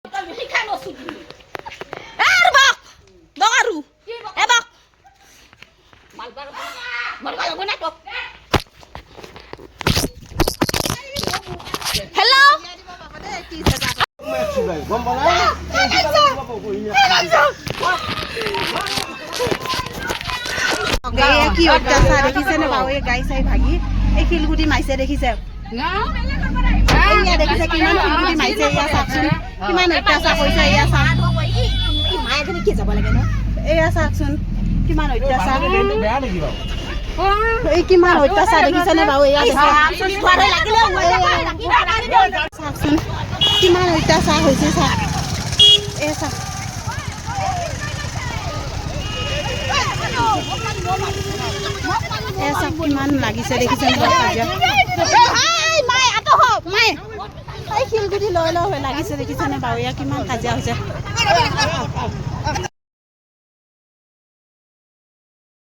শিক্ষা নছো। এ আৰু বক বক আৰু এ বক। মৰবা লাগব না তোক? হেল্ল'। গম পালা। এয়া কি অত্যাচাৰ দেখিছেনে বাৰু? এই গাড়ী চাড়ী ভাগি এই শিলগুটি মাৰিছে, দেখিছে? এইয়া দেখিছে, কিমান শিলগুটি মাৰিছে। এয়া চাওকচোন, কিমান অত্যাচাৰ কৰিছে। এয়া চাওক। মায়ে কি যাব লাগে ন? এয়া চাওকচোন, কিমান অত্যাচাৰ। বেয়া নেকি বাৰু? এই কিমান অত্যাচাৰ দেখিছেনে বাৰু? এয়া চাওকচোন, কিমান অত্যাচাৰ হৈছে। চাওক, এই চাওক। এয়া চাওক, কিমান লাগিছে দেখিছেনে বাৰু কাজিয়া। মায়ে এই শিলগুটি লৈ লৈ লাগিছে, দেখিছেনে বাৰু? এয়া কিমান কাজিয়া হৈছে।